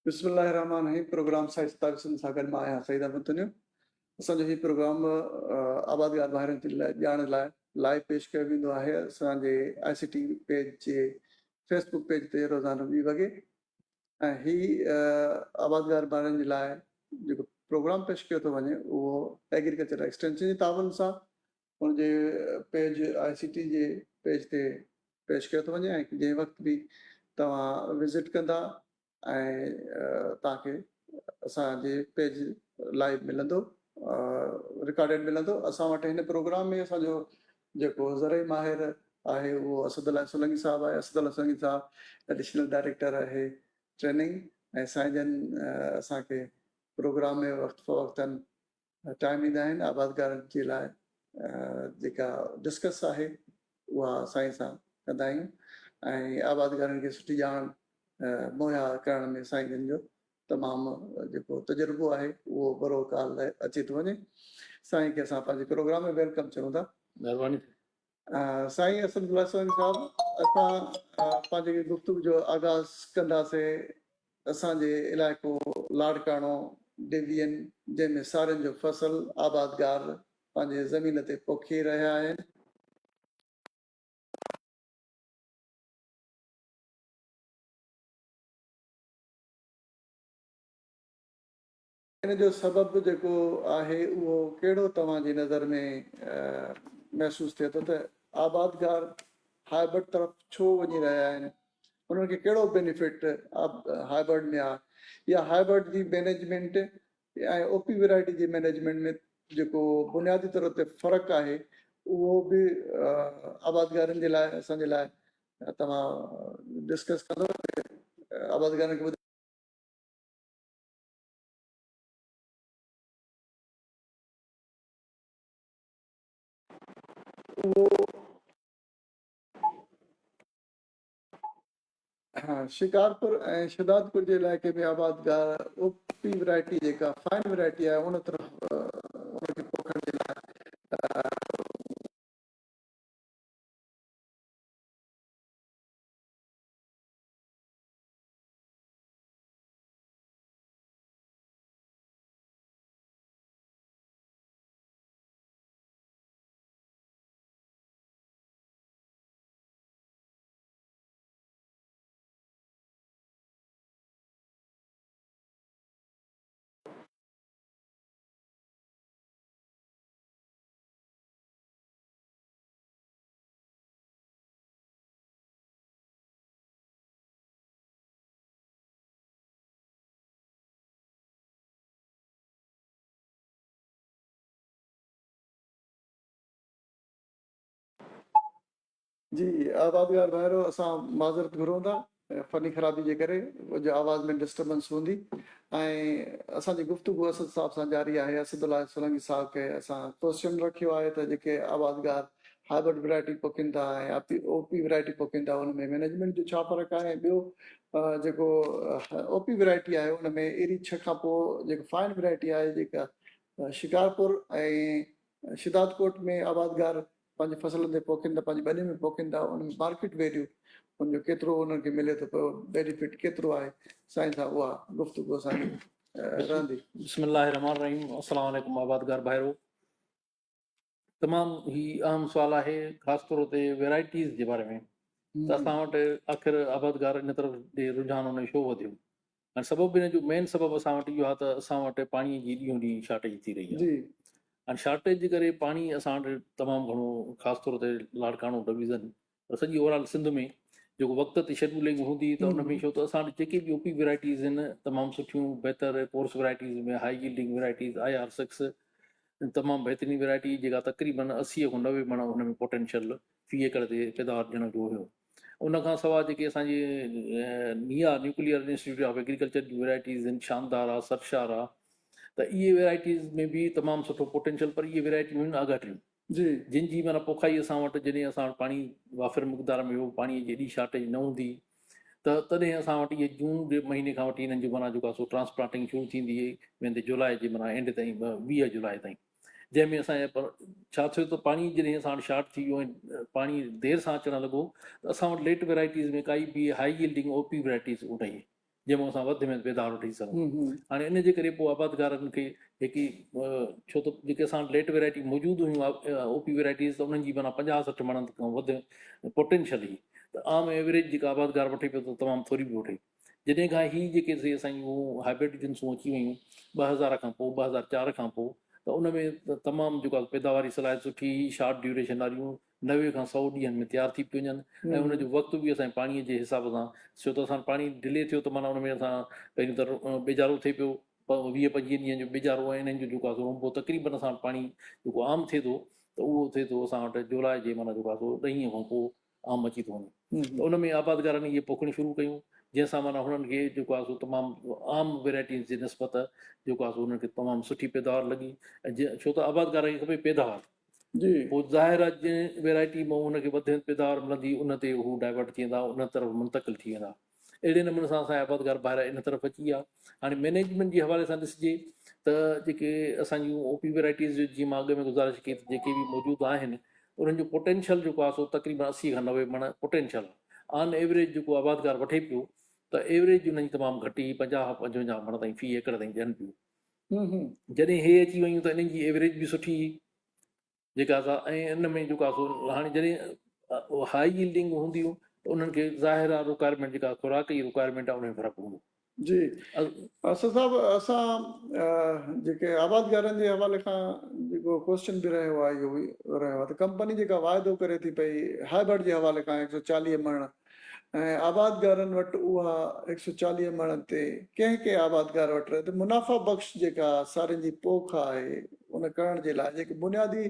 بسم الله الرحمٰن الرحيم پروگرام سائي ستاوي سنڌ سان گڏ مان آهيان سعيد احمد تنيو. اسان جو هي پروگرام آبادگار ڀائرن جي لاء ڄاڻ لاء لائيو پيش ڪيو ويندو آهي اسان جي آء سي ٽي پيج جي فيس بڪ پيج تي روزانو 20 وڳي ۽ هي آبادگار ڀائرن جي لاء جيڪو پروگرام پيش ڪيو ٿو وڃي اهو ايگريڪلچر ايڪسٽينشن جي تعاون سان ان جي پيج آء سي ٽي جي پيج تي پيش ڪيو ٿو وڃي ۽ جنهن وقت به توهان وزٽ ڪندا ۽ توهان کي اسان جي پيج لائيو ملندو رڪارڊيڊ ملندو. اسان وٽ هن پروگرام ۾ اسان جو جيڪو زرعي ماهر آهي اهو اسد الله سولنگي صاحب آهي. اسد الله سولنگي صاحب ايڊيشنل ڊائريڪٽر آهي ٽريننگ ۽ سائين جن اسان کي پروگرام ۾ وقت فوقتن ٽائيم ڏيندا آهن. آبادگارن جي لاء جيڪا ڊسڪس آهي اها سائين سان ڪندا آهيون ۽ آبادگارن کي سٺي ڄاڻ مهيا ڪرڻ ۾ سائين جن جو تمام جيڪو تجربو آهي اهو برو ڪال اچي ٿو وڃي. سائين کي اسان پنهنجي پروگرام ۾ welcome چئون ٿا. مهرباني. سائين اسد الله سائين صاحب، اسان پنهنجي گفتگو جو آغاز ڪنداسي اسان جي علائقو لاڙڪاڻو ڊويزن جنهن ۾ سارين جو فصل آبادگار پنهنجي زمين تي پوکي رهيا آهن. ان جو سبب جيڪو آهي اهو ڪهڙو توهان جي نظر ۾ محسوس ٿئي ٿو ته آبادگار هائبرڊ طرف ڇو وڃي رهيا آهن؟ انهن کي ڪهڙو بينيفٽ هائبرڊ ۾ آهي يا هائبرڊ جي مينيجمينٽ ۽ او پي ويرائٽي جي مينيجمينٽ ۾ جيڪو بنيادي طور تي فرق آهي اهو به آبادگارن جي لاء اسان جي لاء توهان ڊسڪس ڪندو آبادگارن کي اهو شڪارپور ۽ شھدادپور جي علائقي ۾ آبادگار او پي ورائٽي جيڪا فائن ورائٽي آهي ان طرف ان کي پوکڻ جي لاء جي آبادگار ڀائرو اسان معذرت گهرون ٿا فني خرابي جي ڪري ڪجهه آواز ۾ ڊسٽربنس هوندي ۽ اسان جي گفتگو اسد صاحب سان جاري آهي. اسد الله سولنگي صاحب کي اسان ڪوسچن رکيو آهي ته جيڪي آبادگار هائبرڊ ورائٽي پوکين ٿا ۽ او پي ورائٽي پوکين ٿا ان ۾ مينيجمينٽ جو ڇا فرق آهي ۽ ٻيو جيڪو او پي ورائٽي آهي ان ۾ ايري 6 کان پوء جيڪو فائن ورائٽي آهي جيڪا شڪارپور ۽ شھدادڪوٽ ۾ آبادگار پنهنجي فصلن تي پوکين ٿا پنهنجي ٻنين ۾ پوکين ٿا ان ۾ مارڪيٽ ويليو ان جو ڪيترو انهن کي ملي ٿو پيو بينيفٽ ڪيترو آهي سائين سان اها گفتگو اسان جي رهندي. بسم الله الرحمن الرحيم السلام عليڪم آبادگار ڀائرو تمام هي اهم سوال آهي خاص طور تي ويرائٽيز جي باري ۾ ته اسان وٽ آخر آبادگار ان طرف ڏي رجحان ان ڇو وڌيو ۽ سبب ان جو مين سبب اسان وٽ اهو آهي ته اسان وٽ پاڻي جي ڏينهون ڏينهن شارٽيج ٿي رهي آهي ۽ شارٽيج جي ڪري پاڻي اسان وٽ تمام گهڻو خاص طور تي لاڙڪاڻو ڊويزن پر سڄي اوور آل سنڌ ۾ جيڪو وقت تي شيڊولنگ هوندي ته ان ۾ ڇو ته اسان وٽ جيڪي به او پي ويرائٽيز آهن تمام سٺيون بهتر coarse varieties ۾ high yielding varieties I R six تمام بهترين ويرائٽي جيڪا تقريبن 80 کان 90 مڻ ان ۾ پوٽينشل في ايڪڙ تي پيداوار ڏيڻ جو هيو. ان کان سواء جيڪي اسان جي نيا nuclear institute of agriculture June varieties آهن شاندار آ سرشار آ ته اهي ويرائٽيز ۾ به تمام سٺو پوٽينشل پر اهي ويرائٽيون آهن آڳاٽيون جن جي معنيٰ پوکائي اسان وٽ جڏهن اسان وٽ پاڻي وافر مقدار ۾ هو پاڻي جي ايڏي شارٽيج نه هوندي ته تڏهن اسان وٽ اهي جون جي مهيني کان وٺي انهن جو معنيٰ جيڪو آ سو ٽرانسپلانٽنگ شروع ٿيندي هئي ويندي جولاء جي معنيٰ اينڊ تائين 20 جولاء تائين جنهن ۾ اسان جا پر ڇا ٿيو ته پاڻي جڏهن اسان وٽ شارٽ ٿي ويو ۽ پاڻي دير سان اچڻ لڳو ته اسان وٽ ليٽ ويرائٽيز ۾ ڪائي به high yielding O P varieties ڪونه هئي. جنهن مان اسان وڌ ۾ وڌ پيداوار وٺي سگهون. هاڻي ان جي ڪري پوء آبادگارن کي هڪ ڇو ته جيڪي اسان وٽ ليٽ ويرائٽي موجود هيون او پي ويرائٽيز ته انهن جي معنيٰ 50 60 مڻن کان وڌ پوٽينشل هئي ته عام ايوريج جيڪا آبادگار وٺي پيو ته تمام ٿوري پيو وٺي. جڏهن کان هي جيڪي سي اسان جون هائبرڊ جنسون اچي ويون 2000 کان پوء 2004 کان پوء ته ان ۾ تمام جيڪو آهي پيداواري صلاحيت سٺي هئي، شارٽ ڊيوريشن واريون 90 کان 100 ڏينهن ۾ تيار ٿي پيون وڃن ۽ ان جو وقت به اسان جي پاڻي جي حساب سان ڇو ته اسان پاڻي ڊلي ٿيو ته معنيٰ ان ۾ اسان پهريون ته ٻيجارو ٿئي پيو 20 25 ڏينهن جو ٻيجارو ۽ انهن جو جيڪو آهي سو رونبو تقريبن اسان وٽ پاڻي جيڪو عام ٿئي ٿو ته اهو ٿئي ٿو اسان وٽ جولاء جي معنيٰ جيڪو آهي سو ڏهين کان پوء عام اچي ٿو وڃي ته ان ۾ آبادگارن اهي پوکڻ شروع ڪيون جنهن سان معنيٰ هنن کي جيڪو آهي سو تمام عام ويرائٽيز جي نسبت جيڪو آهي سو انهن کي تمام سٺي پيداوار لڳي ۽ ڇو ته آبادگار کي کپي پيداوار جي. پوء ظاهر آهي جنهن ويرائٽي مان هن کي وڌ پيداوار ملندي ان تي هو ڊائيورٽ ٿي ويندا ان طرف منتقل ٿي ويندا. اهڙي نموني سان اسان جا آبادگار ڀائر ان طرف اچي ويا. هاڻي مئنيجمينٽ جي حوالي سان ڏسجي ته جيڪي اسان جون او پي ويرائٽيز جو جيئن مان اڳ ۾ گذارش ڪئي ته جيڪي به موجود آهن انهن جو پوٽينشل جيڪو آهي سو تقريبن 80 کان 90 مڻ پوٽينشل آهي. آن ايوريج جيڪو آبادگار وٺي پيو ته ايوريج انهن جي تمام گهٽ ئي 50 55 مڻ تائين في ايڪڙ تائين ڏين پيو. جڏهن هي اچي ويون ته انهن جي ايوريج به سٺي هئي جيڪا سا ۽ ان ۾ جيڪا سو هاڻي جڏهن هائي يلڊنگ هونديون ته انهن کي ظاهر آهي رڪوائرمينٽ جيڪا خوراڪ جي رڪوائرمينٽ آهي ان ۾ فرق هوندو. جي اسد صاحب اسان جيڪي آبادگارن جي حوالي کان جيڪو ڪوسچن به رهيو آهي اهو به رهيو آهي ته ڪمپني جيڪا واعدو ڪري ٿي پئي هائبرڊ جي حوالي کان 140 مڻ ۽ آبادگارن وٽ اها 140 مڻ تي ڪنهن ڪنهن آبادگار وٽ رهي ته منافع بخش جيڪا سارين جي پوک آهي ان ڪرڻ جي لاء جيڪي بنيادي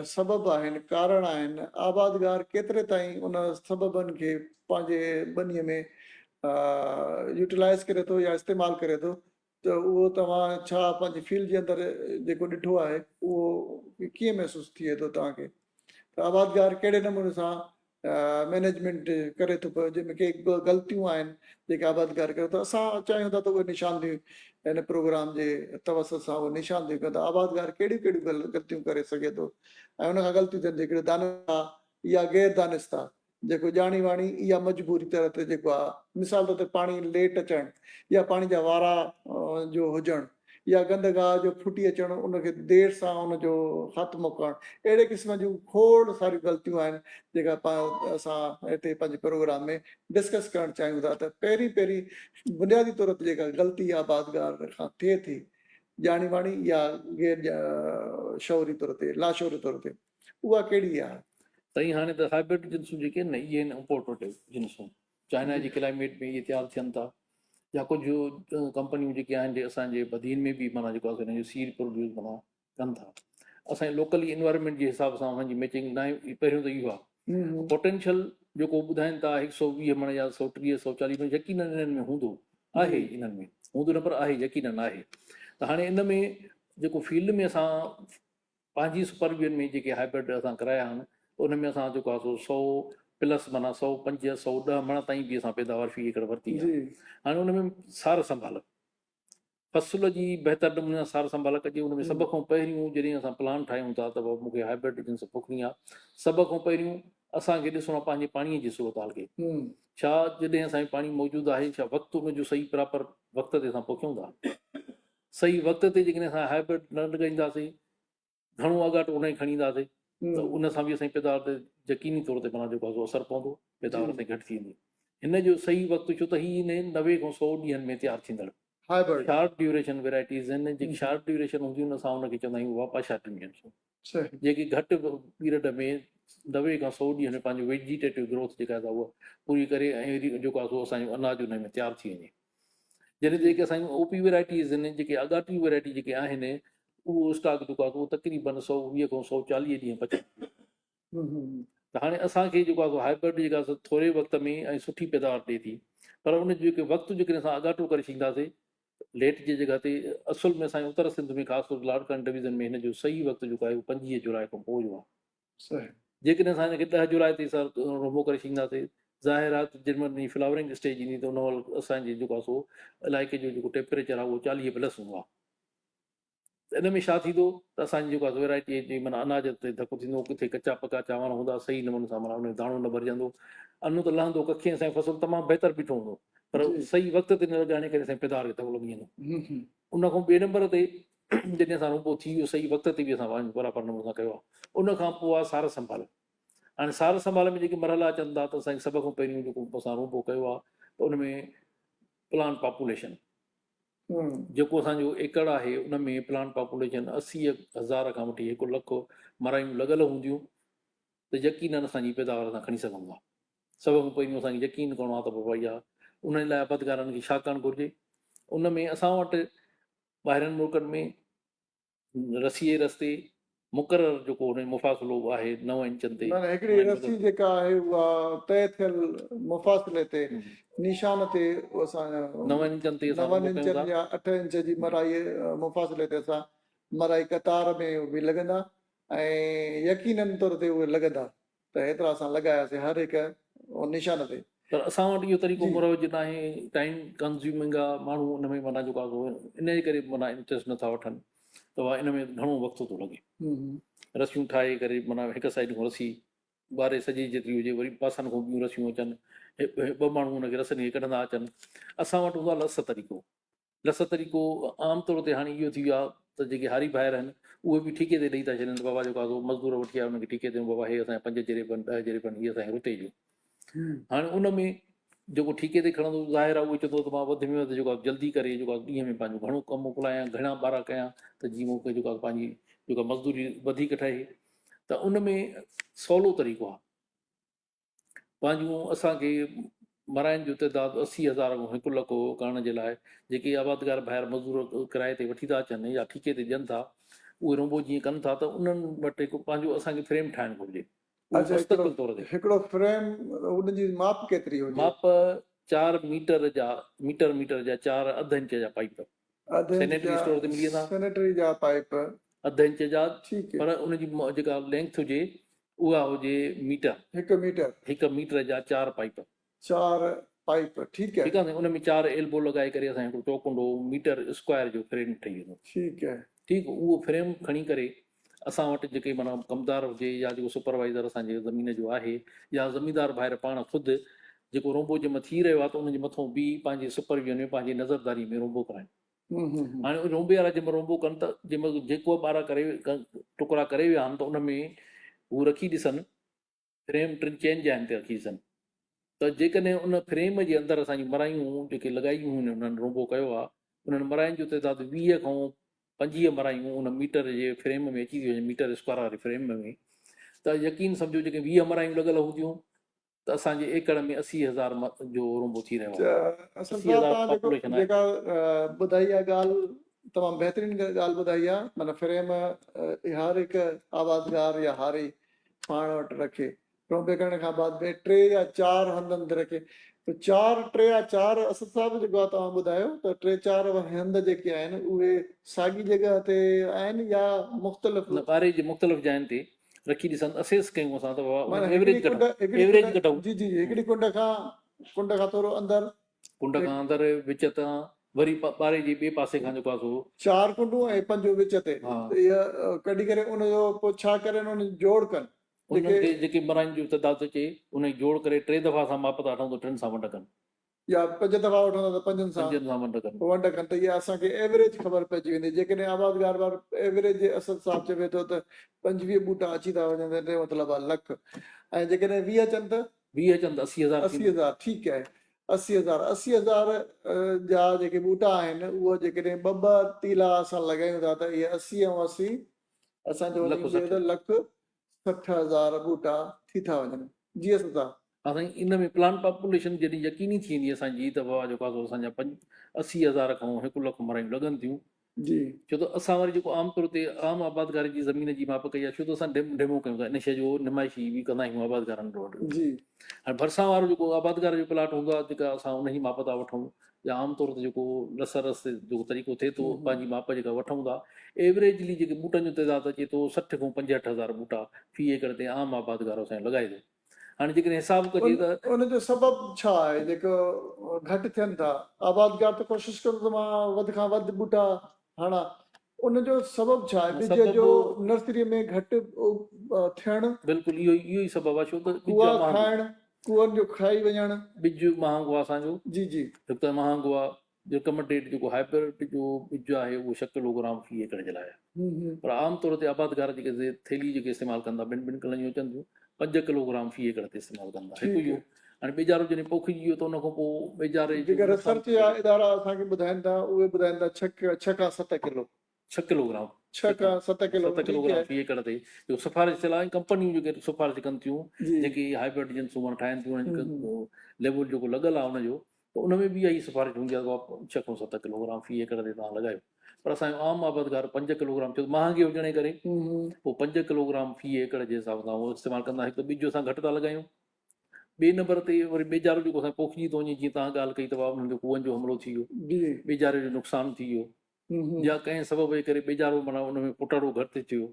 سبب آهن ڪارڻ آهن آبادگار ڪيتري تائين ان سببن کي پنهنجي ٻنيء ۾ يوٽيلائز ڪري ٿو يا استعمال ڪري ٿو ته اهو توهان ڇا پنهنجي فيلڊ جي اندر جيڪو ڏٺو آهي اهو ڪيئن محسوس ٿئي ٿو توهان کي ته آبادگار ڪهڙي نموني سان مئنيجمينٽ ڪري ٿو پيو جنهن ۾ ڪي غلطيون آهن جيڪي آبادگار ڪري ٿو اسان چاهيون ٿا ته اهي نشاندهيون هن پروگرام جي توسط سان اهي نشاندهيون ڪيون ته آبادگار ڪهڙيون ڪهڙيون غلطيون ڪري سگهي ٿو ۽ ان کان غلطيون ٿين جيڪڏهن دانسته يا غير دانسته جيڪو ڄاڻي واڻي يا مجبوري طرح تي جيڪو آهي مثال طور تي پاڻي ليٽ اچڻ يا پاڻي جا وارا جو هجڻ يا گند گاهه جو ڦٽي اچڻ ان کي دير سان ان جو خاتمو ڪرڻ اهڙي قسم جون کوڙ ساريون غلطيون آهن جيڪا اسان هتي پنهنجي پروگرام ۾ ڊسڪس ڪرڻ چاهيون ٿا ته پهرين پهرين بنيادي طور تي جيڪا غلطي آبادگار کان ٿئي ٿي ڄاڻي واڻي يا غير شعوري طور تي لاشعوري طور تي اها ڪهڙي آهي؟ سائين هاڻي ته هائبرڊ جنسون جيڪي آهن نه اهي آهن امپورٽڊ جنسون چائنا جي ڪلائميٽ ۾ اهي تيار ٿين ٿا يا ڪجهه ڪمپنيون جيڪي آهن جي اسان جي بدين ۾ به معنيٰ جيڪو آهي انهن جو سيڊ پروڊيوس معنيٰ ڪن ٿا اسان جي لوڪلي انوائرمينٽ جي حساب سان انهن جي ميچنگ ناهي پهريون ته اهو آهي پوٽينشل جيڪو ٻڌائين ٿا 120 مڻ يا 130 140 مڻ يقينن انهن ۾ هوندو آهي انهن ۾ هوندو نه پر آهي يقينن آهي ته هاڻي ان ۾ جيڪو فيلڊ ۾ اسان پنهنجي سپرويزن ۾ جيڪي هائبرڊ اسان ڪرايا آهن ته ان ۾ اسان جيڪو آهي سو سئو پلس معنيٰ 105 110 مڻ تائين به اسان پيداوار في ايڪڙ ورتي آهي. هاڻي ان ۾ سار سنڀال فصل جي بهتر نموني سان سار سنڀال ڪجي ان ۾ سڀ کان پهريون جڏهن اسان پلان ٺاهيون ٿا ته مون کي هائبرڊ جنس پوکڻي آهي سڀ کان پهريون اسان کي ڏسڻو آهي پنهنجي پاڻي جي صورتحال کي ڇا جڏهن اسان پاڻي موجود آهي ڇا وقت ان جو صحيح پراپر وقت تي اسان پوکيون ٿا صحيح وقت تي جيڪڏهن اسان هائبرڊ نه لڳائينداسين گهڻو آڳاٽو ان کي کڻي اينداسين ته ان سان به اسان جي پيداوار تي يقيني طور تي معنيٰ جيڪو آهي سو اثر پوندو پيداوار اسان جي گهٽ ٿي ويندي هن جو صحيح وقت ڇو ته هي ان 90 کان 100 ڏينهن ۾ تيار ٿيندڙ هائبرڊ شارٽ ڊيوريشن ويرائٽيز آهن جيڪي شارٽ ڊيوريشن هونديون آهن اسان ان کي چوندا آهيون واپا شارٽ ڊيوريشن جيڪي گهٽ پيريڊ ۾ 90 کان 100 ڏينهن ۾ پنهنجو ويجيٽيٽو گروٿ جيڪا آهي اها پوري ڪري ۽ وري جيڪو آهي سو اسان جو اناج ان ۾ تيار ٿي وڃي جڏهن جيڪي اسان جون او پي ويرائٽيز آهن جيڪي آڳاٽيون ويرائٽي جيڪي آهن اهو اسٽاڪ جيڪو آهي اهو تقريبن 120 کان 140 ڏينهن بچي ته هاڻي اسان کي جيڪو آهي هائبرڊ جيڪا ٿوري وقت ۾ ۽ سٺي پيداوار ڏئي ٿي پر ان جو جيڪو وقت جيڪڏهن اسان آڳاٽو ڪري ڇڏينداسين ليٽ جي جڳهه تي اصل ۾ اسان اتر سنڌ ۾ خاص طور لاڙڪاڻي ڊويزن ۾ هن جو صحيح وقت جيڪو آهي اهو 25 جولاء کان پوء جو آهي صحيح. جيڪڏهن اسان هن کي 10 جولاء تي سر رنبو ڪري ڇڏينداسين ظاهر آهي ته جنهن مهل فلاورنگ اسٽيج ايندي ته ان مهل اسان جي جيڪو آهي سو علائقي جو جيڪو ٽيمپريچر آهي اهو 40 پلس هوندو آهي ته ان ۾ ڇا ٿيندو ته اسان جي جيڪو آهي ويرائٽي جي معنيٰ اناج تي ڌڪ ٿيندو ڪٿي ڪچا پڪا چانور هوندا صحيح نموني سان معنيٰ ان ۾ داڻو نه ڀرجندو انو ته لهندو ڪکي اسان جو فصل تمام بهتر بيٺو هوندو پر صحيح وقت تي نه لڳائڻ جي ڪري اسان جي پيداوار کي ڌڪ لڳي ويندو. ان کان ٻئي نمبر تي جڏهن اسان رونپو ٿي ويو صحيح وقت تي به اسان پنهنجو برابر نموني سان ڪيو آهي ان کان پوء آهي سار سنڀال. هاڻي سار سنڀال ۾ جيڪي مرحلا اچن ٿا ته اسان سڀ کان پهريون جيڪو اسان رونپو ڪيو آهي ته ان ۾ پلانٽ پاپوليشن جيڪو اسان جو ايڪڙ آهي ان ۾ پلانٽ پاپوليشن 80,000 کان وٺي 1 لک مرايون لڳل هونديون ته يقينن اسان جي پيداوار اسان کڻي سگهون ٿا. سڀ کان پهريون اسان کي يقين ڪرڻو آهي ته بابا اها ان لاء آبادگارن کي ڇا ڪرڻ گهرجي. ان ۾ اسان وٽ ٻاهرين ملڪن ۾ رسيء رستي مقرر جيڪو ان جو مفاصلو آهي 9 انچن تي. معنيٰ هڪڙي رسي جيڪا آهي اها طئي ٿيل مفاصلي تي نشان تي اسان 9 انچن تي اسان 9 انچن يا 8 انچ جي مرائي مفاصلي تي اسان مرائي قطار ۾ به لڳندا ۽ يقينن طور تي اهي لڳندا ته هيترا اسان لڳاياسين هر هڪ نشان تي. پر اسان وٽ اهو طريقو مروج ناهي، ٽائيم ڪنزيومنگ آ، ماڻهو ان ۾ معنيٰ جيڪو آ سو ان جي ڪري معنيٰ انٽريسٽ نٿا وٺن ته اها ان ۾ گهڻو وقت ٿو لڳي. رسيون ٺاهي ڪري معنيٰ هڪ سائيڊ کان رسي ٻاري سڄي جيتري هجي وري پاسن کان ٻيون رسيون اچن، ٻه ماڻهو ان کي رسن کي ڪڍندا اچن. اسان وٽ هوندو آ لس طريقو. لس طريقو عام طور تي هاڻي اهو ٿي ويو آهي ته جيڪي هاري ڀائر آهن اهي به ٺيڪي تي ڏئي ٿا ڇڏين ته بابا جيڪو آهي سو مزدور وٺي آيا انهن کي ٺيڪي تي ڏيون بابا هي اسان جا 5 جريب آهن 10 جريب آهن هي اسان جي رتي جون. هاڻي ان ۾ جيڪو ٺيڪي تي کڻندو ظاهر آهي اهو چوندو ته مان وڌ ۾ وڌ جيڪو آهي جلدي ڪري جيڪو آهي ڏينهن ۾ پنهنجو گهڻو ڪم موڪلايان گهڻا ٻارا ڪيان ته جيئن مون کي جيڪو آهي پنهنجي جيڪا مزدوري وڌيڪ ٺهي ته ان ۾ سولو طريقو آهي پنهنجون اسان کي مراين جو تعداد 80,000 کان 1 لک ڪرڻ جي لاء جيڪي آبادگار ڀائر مزدور ڪرائي تي وٺي ٿا اچن يا ٺيڪي تي ڏين ٿا اهي رونبو جيئن ڪن ٿا ته انهن وٽ هڪ پنهنجو اسان کي فريم ٺاهڻ گهرجي اهو مستقل طور تي. هڪڙو فريم ان جي ماپ ڪيتري هجي؟ ماپ 4 ميٽر جا ميٽر ميٽر جا 4 اڌ انچ جا پائيپ اڌ انچ سينيٽري جا اسٽور تي ملي ويندا. سينيٽري جا پائيپ. اڌ انچ جا ٺيڪ. پر ان جي جيڪا لينٿ هجي اها هجي ميٽر. هڪ ميٽر. هڪ ميٽر جا 4 پائيپ. 4 پائيپ ٺيڪ. ٺيڪ آهي ان ۾ 4 ايلبو لڳائي ڪري اسان هڪڙو چوڪنڊو ميٽر اسڪوائر جو فريم ٺهي ويندو. ٺيڪ. ٺيڪ اهو فريم کڻي ڪري اسان وٽ جيڪي معنيٰ ڪمدار هجي يا جيڪو سپروائيزر اسان جي زمين جو آهي يا زميندار ڀائر پاڻ خود جيڪو رونبو جنهن ۾ ٿي رهيو آهي ته ان جي مٿو بيهي پنهنجي سپرويزن ۾ پنهنجي نظرداري ۾ رونبو ڪرائين. هاڻي رونبي وارا جنهن ۾ رونبو ڪن ته جنهن مهل جيڪو ٻارا ڪري ٽڪرا ڪري ويا آهن ته ان ۾ هو رکي ڏسن فريم ٽن چئن جاين تي رکي ڏسن ته جيڪڏهن ان فريم جي اندر اسان جون مرايون جيڪي لڳايون هيون انهن رونبو ڪيو آهي انهن مراين جو تعداد 20 کان 25 مرايون ان ميٽر جي فريم ۾ اچي ٿي وڃن ميٽر اسڪوائر واري فريم ۾ ته يقين سمجهو جيڪي 20 مرايون لڳل هونديون ته اسان جي ايڪڙ ۾ 80,000 جو رونبو ٿي رهيو آهي. اصل صاحب توهان جيڪو جيڪا ٻڌائي آهي ڳالهه تمام بهترين ڳالهه ٻڌائي آهي معنيٰ فريم هر هڪ آبادگار يا هاري پاڻ وٽ رکي رونبي ڪرڻ کان بعد ۾ ٽي يا چار هنڌن تي رکي ته چار ٽي يا چار اسد صاحب جيڪو آهي توهان ٻڌايو ته ٽي چار هنڌ جيڪي آهن اهي ساڳي جڳهه تي آهن يا مختلف؟ نه ٻاري جي مختلف جاين تي رکي ڏسن اسيس ڪيون اسان ته بابا ايوريج ڪڍون ايوريج ڪڍون جي جي هڪڙي ڪنڊ کان ڪنڊ کان ٿورو اندر ڪنڊ کان اندر وچ تان وري ٻاري جي ٻئي پاسي کان جيڪو آهي سو. چار ڪنڊون ۽ پنجون وچ تي اها ڪڍي ڪري ان جو پوء ڇا ڪرين ان جو جوڙ ڪن. انهن کي جيڪي مراين جو تعداد اچي ان جي جوڙ ڪري ٽي دفعا اسان ماپ ٿا وٺون ته ٽن سان ونڊ ڪن. يا پنج دفعا وٺون ٿا ته پنجن سان پنجن سان ونڊ ڪن. ونڊ ڪن ته اها اسان کي ايوريج خبر پئجي ويندي. جيڪڏهن آبادگار بار ايوريج اسد صاحب چوي ٿو ته 25 ٻوٽا اچي ٿا وڃن ته ان جو مطلب آهي لک ۽ جيڪڏهن 20 اچن ته. 20 اچن ته 80,000 ٿيندو. 80,000 ٺيڪ آهي. 80,000 80,000 جا جيڪي ٻوٽا آهن اهي جيڪڏهن ٻه ٻه تيلا اسان لڳايون ٿا ته اهي 80 ۽ 80 اسان جو وڃي ٿيو ته لک 60,000 ٻوٽا ٿي ٿا وڃن. جي اسد صاحب. ها سائين ان ۾ پلانٽ پاپوليشن جڏهن يقيني ٿي ويندي اسان جي ته بابا جيڪو آهي سو اسان جا پنج 80,000 کان 1 لک مرايون لڳن ٿيون. جي. ڇو ته اسان وري جيڪو عام طور تي عام آبادگاري جي زمين جي ماپ ڪئي آهي ڇو ته اسان ڊيمو ڪيون ٿا ان شيء جو نمائشي به ڪندا آهيون آبادگارن وٽ. جي. هاڻي ڀرسان وارو جيڪو آبادگار جو پلاٽ هوندو آهي جيڪا اسان ان جي ماپ ٿا وٺون يا عام طور تي جيڪو رس رس تي جيڪو طريقو ٿئي ٿو پنهنجي ماپ جيڪا وٺون ٿا ايوريجلي جيڪي ٻوٽن جو تعداد اچي ٿو 60 کان 65 هزار ٻوٽا في ايڪڙ تي عام آبادگار اسان جو لڳائي ٿو. هاڻي جيڪڏهن حساب ڪجي ته. ان جو سبب ڇا آهي جيڪو گهٽ ٿين ٿا؟ آبادگار ته ڪوشش ڪندو ته مان وڌ کان وڌ ٻوٽا هڻان، ان جو سبب ڇا آهي؟ ٻج جو نرسري ۾ گهٽ ٿيڻ؟ بلڪل اهو ئي سبب آهي ڇو ته ٻج ڪوئا کائڻ؟ ڪوئن جو کائي وڃڻ. ٻج مهانگو آهي اسان جو. جي جي. هڪ ته مهانگو آهي رڪمنڊيڊ جيڪو هائبرڊ جو ٻج آهي اهو ڇهه ڪلو گرام في ايڪڙ جي لاء آهي پر عام طور تي آبادگار جيڪي ٿيلهي جيڪي استعمال ڪن ٿا ٻن ٻن ڪلن جون اچن ٿيون 5 ڪلو گرام في ايڪڙ تي استعمال ڪن ٿا هڪ اهو هاڻي ٻيجارو جڏهن پوکجي ويو ته ان کان پوء ٻيجاري جيڪا ريسرچ جا ادارا اسان کي ٻڌائين ٿا اهي ٻڌائين ٿا 6 کان 7 ڪلو 6 ڪلو گرام 6 کان 7 ڪلو 7 ڪلو گرام في ايڪڙ تي اهو سفارش ٿيل آهي ڪمپنيون جيڪي سفارش ڪن ٿيون جيڪي هائبرڊ جنسون معنيٰ ٺاهين ٿيون انهن جو ليبل جيڪو لڳل آهي ان جو ته ان ۾ به اها ئي سفارش هوندي آهي ته 6 کان 7 ڪلو گرام في ايڪڙ تي توهان لڳايو پر اسان جو عام آبادگار 5 ڪلو گرام ڇو ته مهانگي هجڻ جي ڪري پوء 5 ڪلو گرام في ايڪڙ جي حساب سان اهو استعمال ڪندا هڪ ته ٻج اسان گهٽ ٿا لڳايون ٻئي نمبر تي وري ٻيجارو جيڪو اسان پوکجي ٿو وڃي جيئن توهان ڳالهه ڪئي ته انهن جو ڪوئن جو حملو ٿي ويو ٻيجاري جو نقصان ٿي ويو يا ڪنهن سبب جي ڪري ٻيجارو معنيٰ ان ۾ پٽاڙو گهٽ ٿي ٿيو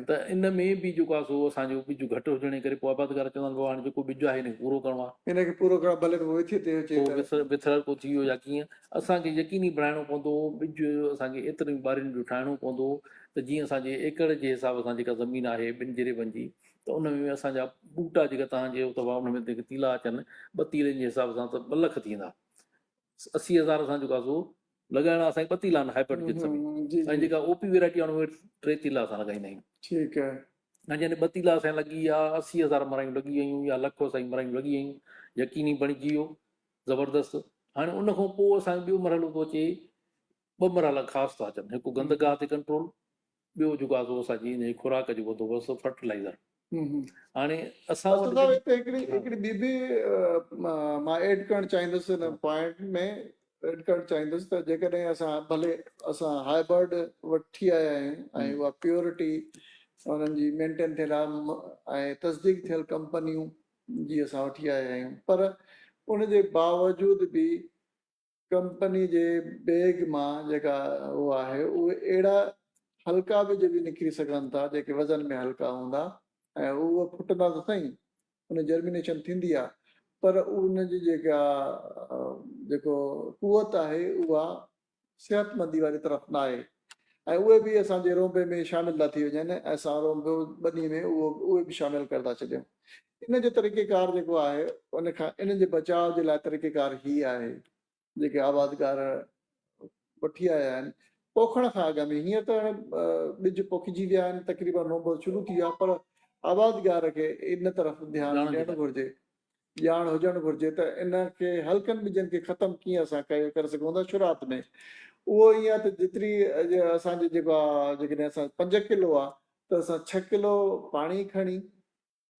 ته ان ۾ به جيڪو آهي سو اسان جو ٻج گهٽ هجڻ جي ڪري پوء آبادگار چوندا آهن بابا هاڻي جيڪو ٻج آهي ان کي پورو ڪرڻو آهي. ان کي پورو ڪرڻ ڀلي ته وٿي تي اچي ته. پوء وٿرڪو ٿي ويو يا ڪيئن اسان کي يقيني بڻائڻو پوندو ٻج اسان کي ايترين ٻارين جو ٺاهڻو پوندو ته جيئن اسان جي ايڪڙ جي حساب سان جيڪا زمين آهي ٻن جريبن جي ته ان ۾ اسان جا ٻوٽا جيڪا توهان چيو ته ان ۾ جيڪي تيلا اچن ٻه تيلن جي حساب سان ته 2 لک ٿيندا 80 هزار اسان جيڪو آهي سو لڳائڻا اسان کي ٻه تيلا آهن هائبرڊ جنس ۾ ۽ جيڪا او پي ويرائٽي آهي ان ۾ ٽي تيلا اسان لڳائيندا آهيون. ٺيڪ آهي. ۽ جڏهن ٻه تيلا اسان لڳي ويا 80 هزار مرايون لڳي ويون يا لک اسان جون مرايون لڳي ويون يقيني بڻجي ويو زبردست. هاڻي ان کان پوء اسان جو ٻيو مرحلو ٿو اچي ٻه مرحلا خاص ٿا اچن هڪ گندگاهه تي ڪنٽرول ٻيو جيڪو آهي سو اسان جي ان جي خوراڪ جو بندوبست فرٽيلائزر. هاڻي اسان وٽ صاحب هتي هڪڙي هڪڙي ٻي به مان ايڊ ڪرڻ چاهيندس ان پوائنٽ ۾ ايڊ ڪرڻ چاهيندس ته جيڪڏهن اسان ڀلي اسان هائبرڊ وٺي آيا آهيون ۽ اها پيورٽي انهن جي مينٽين ٿيل آهي ۽ تصديق ٿيل ڪمپنيون جي اسان وٺي آيا آهيون پر ان جي باوجود به ڪمپني جي بيگ مان جيڪا اهو آهي اهي اهڙا هلڪا ٻج به نڪري سگهن ٿا جيڪي وزن ۾ هلڪا هوندا ۽ اهي ڦٽندا ته سهي ان جرمينيشن ٿيندي آهي پر ان جي جيڪا جيڪو قوت آهي اها صحتمندي واري طرف نه آهي ۽ اهي به اسان جي رونبي ۾ شامل ٿا ٿي وڃن ۽ اسان رونبو ٻني ۾ اهو اهي به شامل ڪري ٿا ڇڏيون ان جو طريقيڪار جيڪو آهي ان کان انهن جي بچاء جي لاء طريقيڪار هي آهي جيڪي آبادگار وٺي آيا آهن پوکڻ کان اڳ ۾ هينئر ته هاڻي ٻج پوکجي ويا آهن تقريبن رونبو شروع ٿي ويو آهي پر آبادگار کي ان طرف ڌيان ڏيڻ گهرجي ڄاڻ هجڻ گهرجي ته ان کي هلڪن ٻجن کي ختم ڪيئن اسان ڪري سگهون ٿا شروعات ۾ اهو ائين آهي ته جيتري اسان جي جيڪو آهي جيڪڏهن اسان 5 ڪلو آهي ته اسان 6 ڪلو پاڻي کڻي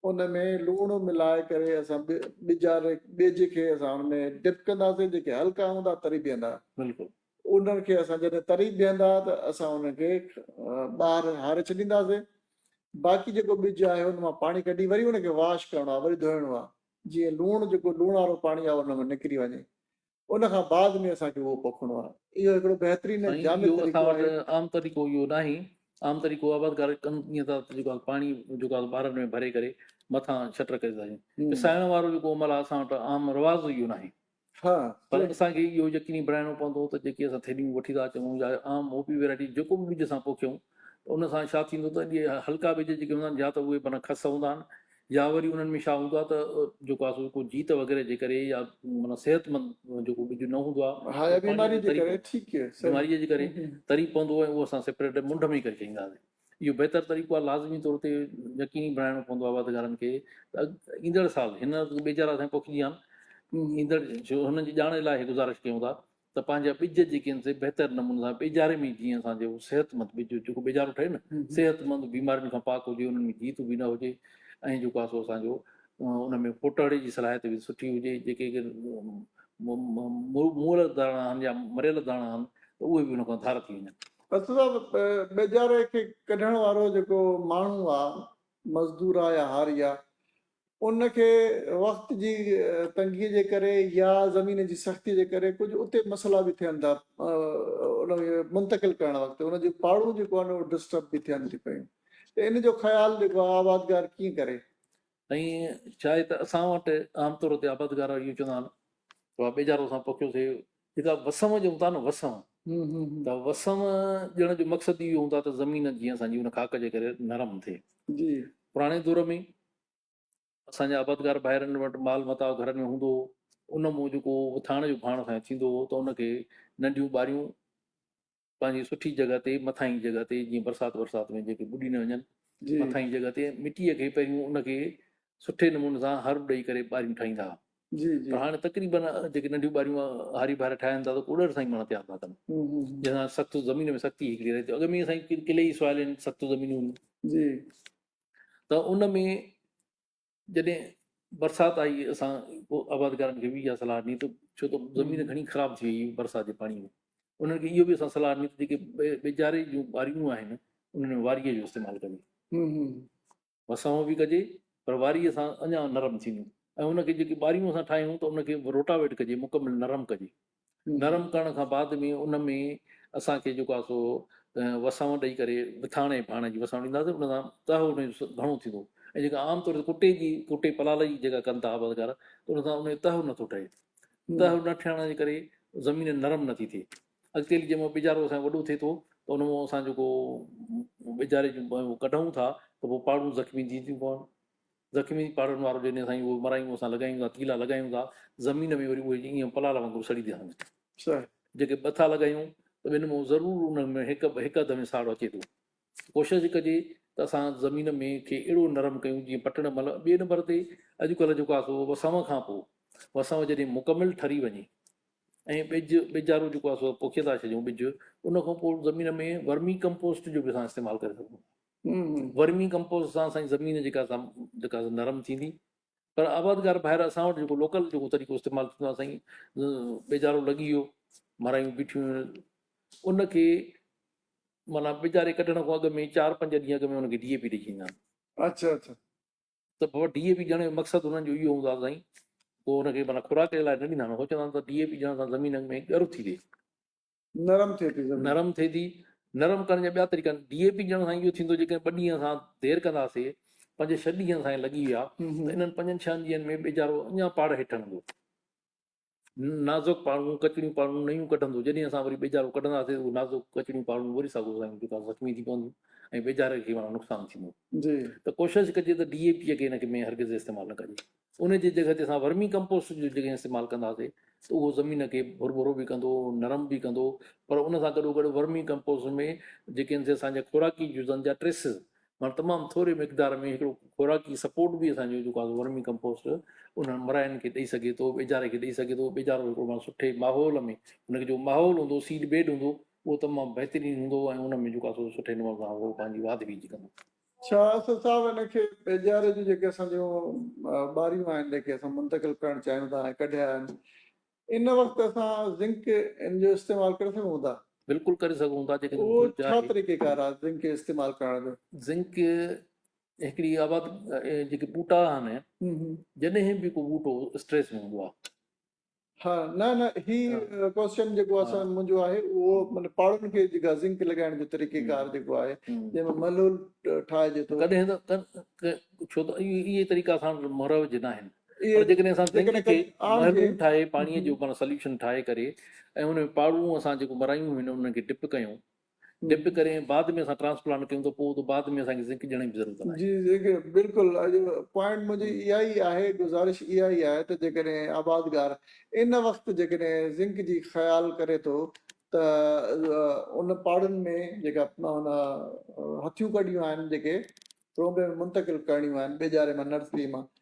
ان ۾ لوڻ ملائي ڪري اسان ٻجاري ٻج کي اسان ان ۾ ڊپ ڪنداسين جيڪي هلڪا هوندا تري بيهندا. بلڪل. انهن کي اسان جڏهن تري بيهندا ته اسان انهن کي ٻاهر هاري ڇڏينداسين. باقي جيڪو ٻج آهي ان مان پاڻي ڪڍي وري ان کي واش ڪرڻو آهي وري ڌوئڻو آهي جيئن لوڻ جيڪو لوڻ وارو پاڻي آهي ان ۾ نڪري وڃي. ان کان بعد ۾ اسان کي اهو پوکڻو آهي. اهو هڪڙو بهترين ۽ سائين جامع اهو اسان طريقو وٽ آهي. عام طريقو اهو ناهي. عام طريقو آبادگار ڪن ائين ٿا ته جيڪو آهي پاڻي جيڪو آهي ٻارن ۾ ڀري ڪري مٿان ڇٽر ڪري ٿا ڇڏين. پسائڻ وارو جيڪو عمل آهي اسان وٽ عام رواج اهو ناهي. پر اسان کي اهو يقيني بڻائڻو پوندو ته جيڪي اسان ٿيلهيون وٺي ٿا اچون يا عام او پي ويرائٽي جيڪو به ٻج اسان پوکيون ته ان سان ڇا ٿيندو ته اهي هلڪا ٻج جيڪي هوندا آهن يا ته اهي معنيٰ کس هوندا آهن يا وري انهن ۾ ڇا هوندو آهي ته جيڪو آهي سو ڪو جيت وغيره جي ڪري يا معنيٰ صحتمند جيڪو ٻج نه هوندو آهي ها يا بيماري جي ڪري ٺيڪ آهي بيماري جي ڪري تري پوندو ۽ اهو اسان سيپريٽ منڍ ۾ ئي ڪري ڇڏيندا هئاسين اهو بهتر طريقو آهي لازمي طور تي يقيني بڻائڻو پوندو آبادگارن کي ته ايندڙ سال هن ٻيجارا سائين پوکجي آهن ايندڙ هنن جي ڄاڻ لاء گذارش ڪيون ٿا ته پنهنجا ٻج جيڪي آهن سي بهتر نموني سان ٻيجاري ۾ جيئن اسان جو صحتمند ٻج جيڪو ٻيجارو ٺهي نه صحتمند بيمارين کان پاڪ هجي انهن ۾ جيت به نه هجي ۽ جيڪو آهي سو اسان جو ان ۾ پوٽهڙي جي صلاحيت به سٺي هجي جيڪي مئل داڻا آهن يا مريل داڻا آهن ته اهي به ان کان ڌار ٿي وڃن. بس صاحب ٻيجاري کي ڪڍڻ وارو جيڪو ماڻهو آهي مزدور آهي يا هاري آهي ان کي وقت جي تنگي جي ڪري يا زمين جي سختي جي ڪري ڪجهه اتي مسئلا به ٿين ٿا ان کي منتقل ڪرڻ وقت ان جون پاڙون جيڪو آهن اهو ڊسٽرب به ٿين ٿيون پيون ته ان جو خيال جيڪو آهي آبادگار ڪيئن ڪري؟ ۽ ڇا آهي ته اسان وٽ عام طور تي آبادگار اهو چوندا آهن ته بابا ٻيجارو اسان پوکيوسي جيڪا وسم جو هوندا نه وسم ته وسم ڏيڻ جو مقصد اهو هوندا ته زمين جيئن اسان جي ان خاڪ جي ڪري نرم ٿئي. جي. پراڻي دور ۾ اسان جا آبادگار ڀائرن وٽ مال متاع گهرن ۾ هوندو هو، ان مون جيڪو وٿاڻ جو ڀاڻ اسان جو ٿيندو هو ته ان کي ننڍيون ٻاريون پنهنجي سٺي جڳهه تي مٿاهين جڳهه تي جيئن برسات برسات ۾ جيڪي ٻڏي نه وڃن مٿاهين جڳهه تي مٽيء کي پهريون ان کي سٺي نموني سان هر ڏئي ڪري ٻاريون ٺاهيندا هئا پر هاڻي تقريبن جيڪي ننڍيون ٻاريون هاري ڀائر ٺاهين ٿا ته ڪوڏر سان ئي ماڻهو تيار ٿا ڪن جنهن سان سخت زمين ۾ سختي هڪڙي رهي ٿي اڳ ۾ اسان ڪلي ئي سوائل آهن سخت زمينون جي ته ان ۾ جڏهن برسات آئي اسان آبادگارن کي به اها صلاح ڏني ته ڇو ته زمين گهڻي خراب ٿي وئي برسات جي پاڻي ۾ انهن کي اهو به اسان صلاح ڏني ته جيڪي ٻيجاري جون ٻاريون آهن انهن ۾ واريء جو استعمال ڪجي وسائون به ڪجي پر واريء سان اڃا نرم ٿينديون ۽ ان کي جيڪي ٻاريون اسان ٺاهيون ته ان کي روٽاويٽ ڪجي مڪمل نرم ڪجي نرم ڪرڻ کان بعد ۾ ان ۾ اسان کي جيڪو آهي سو وسانء ڏئي ڪري وٿاڻ ۽ ڀاڻ جي وسانء ڏينداسين ان سان تهه ان جو گهڻو ٿيندو ۽ جيڪا عام طور تي ڪٽي جي ڪٽي پلال جي جيڪا ڪن ٿا آبادگار ته ان سان ان جو تهه نٿو ٺهي تهه نه ٺهڻ جي ڪري زمين نرم نٿي ٿئي اڳتي هلي جنهن مهل ٻيجارو اسان جو وڏو ٿئي ٿو ته ان مان اسان جيڪو ٻيجاري جون ڪڍون ٿا ته پوء پاڙون زخمي ٿي ٿيون پون زخمي پاڙن وارو جڏهن سائين اهي مرايون اسان لڳايون ٿا تيلا لڳايون ٿا زمين ۾ وري اهي ائين پلال وانگر سڙي ٿا وڃن. جيڪي ٻه ٿا لڳايون ته ٻن مان ضرور انهن ۾ هڪ هڪ اڌ ۾ ساڙ اچي ٿو. ڪوشش ڪجي ته اسان زمين ۾ کي اهڙو نرم ڪيون جيئن پٽڻ مهل ٻئي نمبر تي اڄڪلهه جيڪو آهي سو وسانء کان پوء وسانء جڏهن مڪمل ٺري وڃي ۽ ٻج ٻيجارو جيڪو آهي سو پوکي ٿا ڇڏيون ٻج ان کان پوء زمين ۾ ورمي ڪمپوسٽ جو به اسان استعمال ڪري سگهون ٿا. ورمي ڪمپوسٽ سان اسان جي زمين جيڪا سا جيڪا سا نرم ٿيندي پر آبادگار ڀائر اسان وٽ جيڪو لوڪل جيڪو طريقو استعمال ٿيندو آهي سائين ٻيجارو لڳي ويو مرايون بيٺيون ان کي معنيٰ ٻيجاري ڪڍڻ کان اڳ ۾ چار پنج ڏينهن اڳ ۾ ان کي ڊي اي پي ڏئي ڇڏيندا آهن. اچھا اچھا. ته بابا ڊي اي پي ڏيڻ جو مقصد انهن جو اهو هوندو آهي سائين پوء ان کي معنيٰ خوراڪ جي لاء نه ڏيندا آهن هو چوندا آهن ته ڊي اي پي ڏيڻ سان زمين ۾ ڳر ٿي ٿئي. نرم ٿئي ٿي زمين. نرم ٿئي ٿي. نرم ڪرڻ جا ٻيا طريقا آهن. ڊي اي پي ڏيڻ سان اهو ٿيندو جيڪڏهن ٻه ڏينهن اسان دير ڪنداسي پنج ڇهه ڏينهن اسان کي لڳي ويا ته انهن پنجن ڇهن ڏينهن ۾ ٻيجارو اڃا پاڙ هيٺ هڻندو. نازڪ پاڙون ڪچڙيون پاڙون نيون ڪڍندو. جڏهن اسان وري ٻيجارو ڪڍنداسي ته اهو نازڪ ڪچڙيون پاڙون وري ساڳو سائين جيڪا زخمي ٿي پونديون ۽ ٻيجاري کي معنيٰ نقصان ٿيندو. ته ڪوشش ڪجي ته ڊي اي پي کي ان ۾ هرگز استعمال نه ڪجي. ان جي جڳهه تي اسان ورمي ڪمپوسٽ جو جيڪڏهن استعمال ڪنداسين ته اهو زمين کي ڀرڀرو به ڪندو، نرم به ڪندو پر ان سان گڏو گڏ ورمي ڪمپوسٽ ۾ جيڪي آهن سي اسان جا خوراڪي جزن جا ٽريسز معنيٰ تمام ٿوري مقدار ۾ هڪڙو خوراڪي سپورٽ به اسان جو جيڪو آهي ورمي ڪمپوسٽ انهن مراين کي ڏئي سگهي ٿو، ٻيجاري کي ڏئي سگهي ٿو، ٻيجارو هڪڙو معنيٰ سٺي ماحول ۾ ان کي جو ماحول هوندو سيڊ بيڊ هوندو اهو تمام بهترين هوندو ۽ ان ۾ جيڪو آهي سو سٺي نموني سان اهو پنهنجي واڌ ويجهه ڪندو. ڇا اسد صاحب ان کي ٻيجاري جون جيڪي اسان جون ٻاريون آهن جيڪي اسان منتقل ڪرڻ چاهيون ٿا ۽ ڪڍيا آهن ان وقت اسان زنڪ ان جو استعمال ڪري سگهون ٿا؟ بلڪل ڪري سگهون ٿا جيڪڏهن اهو ڇا طريقي ڪار آهي زنڪ کي استعمال ڪرڻ جو؟ زنڪ هڪڙي آباد جيڪي ٻوٽا آهن جڏهن به ڪو ٻوٽو اسٽريس ۾ هوندو آهي. ها نه نه هي ڪوسچن جيڪو اسان منهنجو آهي اهو مطلب پاڙن کي جيڪا زنڪ لڳائڻ جو طريقي ڪار جيڪو آهي جنهن ۾ محلول ٺاهجي ٿو. ڪڏهن ته ڇو ته اهي طريقا اسان وٽ مروج نه آهن پر جيڪڏهن اسان زنڪ کي محلول ٺاهي پاڻي جو معنيٰ سليوشن ٺاهي ڪري ۽ ان ۾ پاڙون اسان جيڪو مرايون هيون انهن کي ڊپ ڪيون ڊپ ڪري ۽ بعد ۾ اسان ٽرانسپلانٽ ڪيون ته پوء ته بعد ۾ اسان کي زنڪ ڏيڻ جي به ضرورت ناهي. جي زنڪ بلڪل اڄ پوائنٽ منهنجي اها ئي آهي گذارش اها ئي آهي ته جيڪڏهن آبادگار ان وقت جيڪڏهن زنڪ جي خيال ڪري ٿو ته ان پاڙن ۾ جيڪا هن هٿيون ڪڍيون آهن جيڪي ترونبي ۾ منتقل ڪرڻيون آهن ٻيجاري مان نرسري مان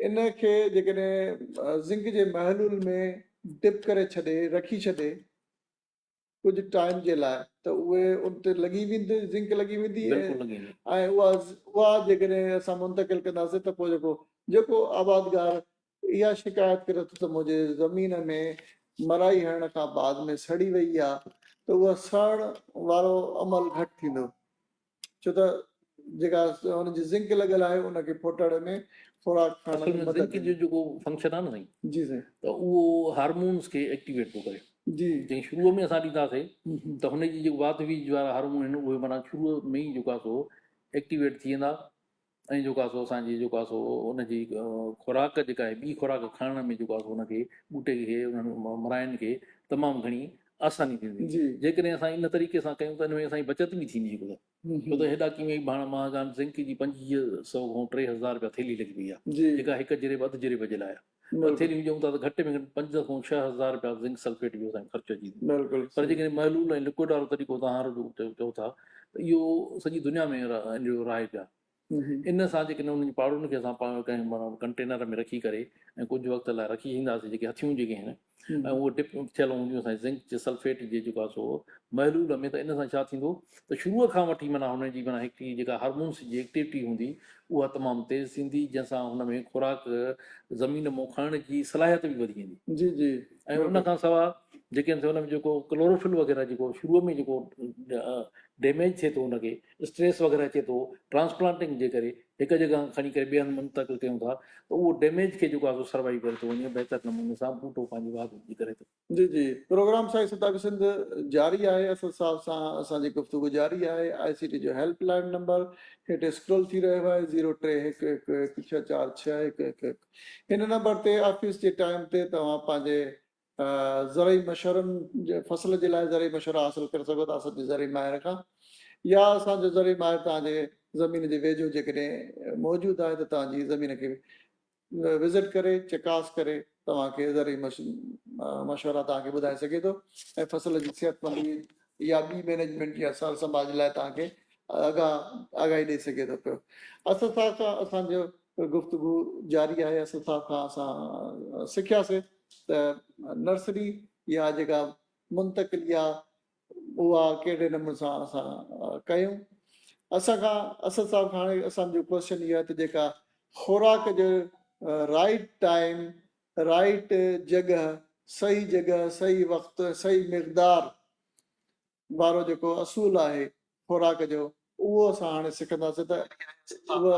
ان کي جيڪڏهن زنڪ جي محلول ۾ ڊپ ڪري ڇڏي رکي ڇڏي ڪجهه ٽائيم جي لاء ته اهي ان تي لڳي ويندي زنڪ لڳي ويندي ۽ اها اها جيڪڏهن اسان منتقل ڪنداسين ته پوء جيڪو جيڪو آبادگار اها شڪايت ڪري ٿو ته منهنجي زمين ۾ مرائي هڻڻ کان بعد ۾ سڙي وئي آهي ته اها سڙڻ وارو عمل گهٽ ٿيندو ڇو ته جيڪا ان جي زنڪ لڳل آهي ان کي ڦوٽهڙي ۾ خوراڪ کائڻ ۾ مدد زنڪ جو جيڪو فنڪشن آهي نه سائين جي سائين ته اهو هارمونز کي ايڪٽيويٽ ٿو ڪري جي جيئن شروع ۾ اسان ڏينداسين ته هن جي جيڪو واڌ ويجهه وارا هارمون آهن اهي معنيٰ شروع ۾ ئي جيڪو آهي سو ايڪٽيويٽ ٿي ويندا ۽ جيڪو آهي سو اسان جي جيڪو آهي سو ان جي خوراڪ جيڪا آهي ٻي خوراڪ کائڻ ۾ جيڪو آهي سو ان کي ٻوٽي کي انهن مراين کي تمام گهڻي آساني ٿيندي جي جيڪڏهن اسان ان طريقي سان ڪيون ته ان ۾ اسان جي بچت به ٿيندي جيڪو. ڇو ته هيڏا ڪيميائي ڀاڻ مهانگا آهن، زنڪ جي 2500 کان 3000 رپيا ٿيلهي لڳي پئي آهي، جيڪا هڪ جريب اڌ جريب جي لاء آهي. ٻه ٿيلهيون ڏيون ٿا ته گهٽ ۾ گهٽ 5 کان 6000 رپيا زنڪ سلفيٽ جو اسان کي خرچ اچي ٿو. پر جيڪڏهن محلول ۽ لڪوئڊ وارو طريقو توهان رڳو چئو ٿا ته اهو سڄي دنيا ۾ ان جو رائج آهي. ان سان جيڪڏهن انهن جي پاڙن کي اسان پاڻ ڪنهن معنيٰ ڪنٽينر ۾ رکي ڪري ۽ ڪجهه وقت لاء رکي ڇڏينداسين جيڪي هٿيون جيڪي آهن ۽ اهي ڊپ ٿيل هونديون اسان زنڪ جي سلفيٽ جي جيڪو آهي سو محلول ۾ ته ان سان ڇا ٿيندو ته شروع کان وٺي معنيٰ هن جي معنيٰ هڪڙي جيڪا هارمونس جي ايڪٽيوٽي هوندي اها تمام تيز ٿيندي جنهن سان هن ۾ خوراڪ زمين مون کڻڻ جي صلاحيت به وڌي ويندي. جي جي ۽ ان کان سواء جيڪي آهن سي ان ۾ جيڪو ڪلوروفل وغيره جيڪو شروع ۾ جيڪو ڊيميج ٿئي ٿو ان کي اسٽريس وغيره اچي ٿو ٽرانسپلانٽنگ جي ڪري هڪ جڳهه کان کڻي ڪري ٻئي هنڌ منتقل ڪيون ٿا ته اهو ڊيميج کي جيڪو آهي سو سروائيو ڪري ٿو وڃي بهتر نموني سان ٻوٽو پنهنجي واڌ ويجهه ڪري ٿو. جي جي پروگرام سائين ستابي سنڌ جاري آهي اسد صاحب سان اسان جي گفتگو جاري آهي آء سي ٽي جو هيلپ لائين نمبر هيٺ اسڪرول ٿي رهيو آهي زيرو ٽي هڪ هڪ هڪ ڇهه چار ڇهه هڪ هڪ هڪ هن نمبر تي آفيس جي ٽائيم تي توهان پنهنجي زرعي مشورن جي فصل جي لاء زرعي مشورا حاصل ڪري سگهو ٿا اسان جي زرعي ماهر کان يا اسان جو زرعي ماهر توهان جي زمين جي ويجهو جيڪڏهن موجود آهي ته توهان جي زمين کي وزٽ ڪري چڪاس ڪري توهان کي زرعي مشورا توهان کي ٻڌائي سگهي ٿو ۽ فصل جي صحتمندي يا ٻي مينيجمينٽ يا سار سنڀال جي لاء توهان کي آگاهي ڏئي سگهي ٿو پيو. اسد صاحب سان اسان جو گفتگو جاري آهي. اسد صاحب کان اسان سکياسي ته نرسري يا جيڪا منتقلي آهي اها ڪهڙي نموني سان اسان ڪيون. اسان کان اسد صاحب کان هاڻي اسان جو ڪويسچن اهو آهي ته جيڪا خوراڪ جو رائيٽ ٽائيم، رائيٽ جڳهه، صحيح جڳهه، صحيح وقت، صحيح مقدار وارو جيڪو اصول آهي خوراڪ جو اهو اسان هاڻي سکنداسين ته اهو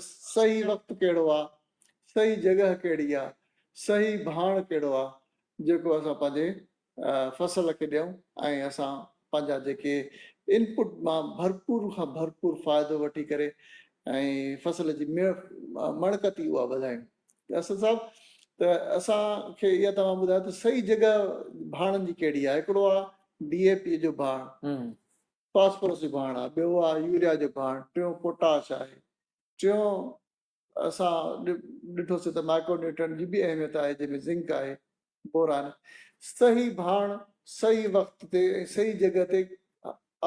صحيح وقت ڪهڙو آهي، صحيح جڳهه ڪهڙي آهي، صحيح ڀاڻ ڪهڙو آهي جيڪو اسان پنهنجي فصل کي ڏيون ۽ اسان پنهنجا جيڪي انپٽ مان ڀرپور کان ڀرپور فائدو وٺي ڪري ۽ فصل جي مڻڪتي اها وڌايون. ته اسد صاحب ته اسان کي اها توهان ٻڌايو ته صحيح جڳهه ڀاڻن جي ڪهڙي آهي؟ هڪڙو آهي ڊي اي پي جو ڀاڻ، فاسفورس جو ڀاڻ آهي، ٻيو آهي يوريا جو ڀاڻ، ٽيون پوٽاش آهي، ٽيون اسان ڏٺوسي ته مائڪرو نيوٽرينٽ جي به اهميت آهي جنهن ۾ زنڪ آهي، بوران. صحيح ڀاڻ صحيح وقت تي ۽ صحيح جڳهه تي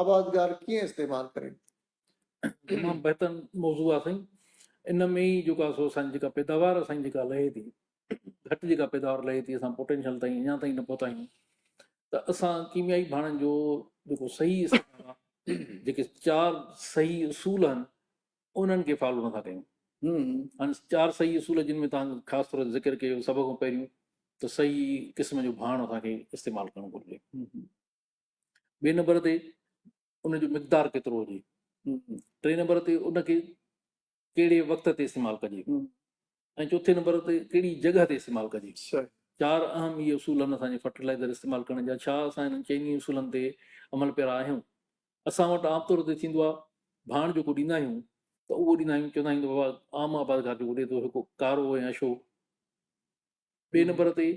آبادگار ڪيئن استعمال ڪري؟ تمام بهتر موضوع آهي سائين. ان ۾ ئي جيڪو آهي سو اسان جي جيڪا پيداوار اسان جي جيڪا لهي ٿي، گهٽ جيڪا پيداوار لهي ٿي، اسان پوٽينشل تائين اڃا تائين نه پهتا آهيون ته اسان ڪيميائي ڀاڻن جو جيڪو صحيح استعمال آهي، جيڪي چار صحيح اصول آهن انهن کي فالو نٿا ڪيون. هاڻي چار صحيح اصول جن ۾ توهان خاص طور تي ذڪر ڪيو، سڀ کان پهريون ته صحيح قسم جو ڀاڻ اسان کي استعمال ڪرڻ گهرجي. ٻئي نمبر تي ان جو مقدار ڪيترو هجي. ٽئين نمبر تي ان کي ڪهڙي وقت تي استعمال ڪجي ۽ چوٿين نمبر تي ڪهڙي جڳهه تي استعمال ڪجي. چار اهم اهي اصول آهن اسان جي فرٽيلائزر استعمال ڪرڻ جا. ڇا اسان انهن چئني اصولن تي عمل پيرا آهيون؟ اسان وٽ عام طور تي ٿيندو آهي ڀاڻ جيڪو ڏيندا آهيون ته اهو ڏيندا آهيون، چوندا آهيون ته بابا عام آبادگار جيڪو ڏئي ٿو هڪ ڪارو ۽ اڇو. ٻئي نمبر تي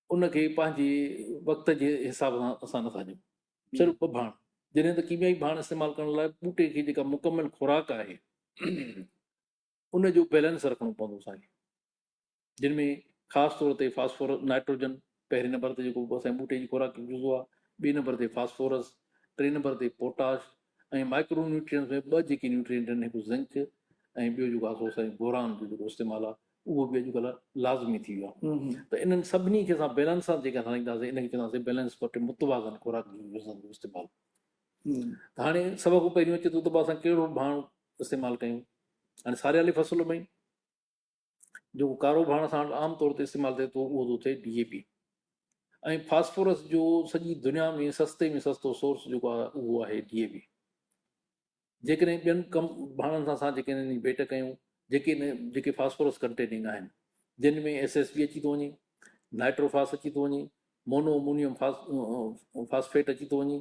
ان کي پنهنجي وقت جي حساب سان اسان نٿا ڏيون، صرف ٻه ڀاڻ. جڏهن ته ڪيميائي ڀاڻ استعمال ڪرڻ لاء ٻوٽي کي جيڪا مڪمل خوراڪ آهي ان جو بيلنس رکڻو پوندو اسان کي، جن ۾ خاص طور تي فاسفورس، نائٽروجن پهرين نمبر تي جيڪو اسان جي ٻوٽي جي خوراڪ جو جزو آهي، ٻئي نمبر تي فاسفورس، ٽئين نمبر تي پوٽاش ۽ مائڪرو نيوٽرينٽس ۾ ٻه جيڪي نيوٽرينٽ آهن هڪ زنڪ ۽ ٻيو جيڪو آهي سو اسان جي بوران جو جيڪو استعمال آهي اهو به اڄڪلهه لازمي ٿي ويو آهي. ته انهن سڀني کي اسان بيلنس سان جيڪي هلائينداسين ان کي چونداسين بيلنس پٽ متوازن خوراڪ جي جزن جو استعمال. ته هاڻي سڀ کان پهريون اچي ٿو ته اسان ڪهڙو ڀاڻ استعمال ڪيون. هاڻي ساريالي فصل ۾ جيڪو ڪارو ڀاڻ اسان وٽ عام طور تي استعمال ٿئي ٿو اهو ٿو ٿئي ڊي اي پي ۽ فاسفورس جو سڄي دنيا ۾ سستي ۾ سستو سورس جيڪو آهي اهو آهي ڊي اي پي. جيڪڏهن ٻين ڪم ڀاڻن سان اسان جيڪڏهن ان جي ڀيٽ ڪيون جيڪي جيڪي فاسفورس ڪنٽيننگ آهن جن ۾ ايس ايس بي اچي ٿو وڃي، نائٽروفاس اچي ٿو وڃي، مونو امونيم فاسفيٽ اچي ٿو وڃي.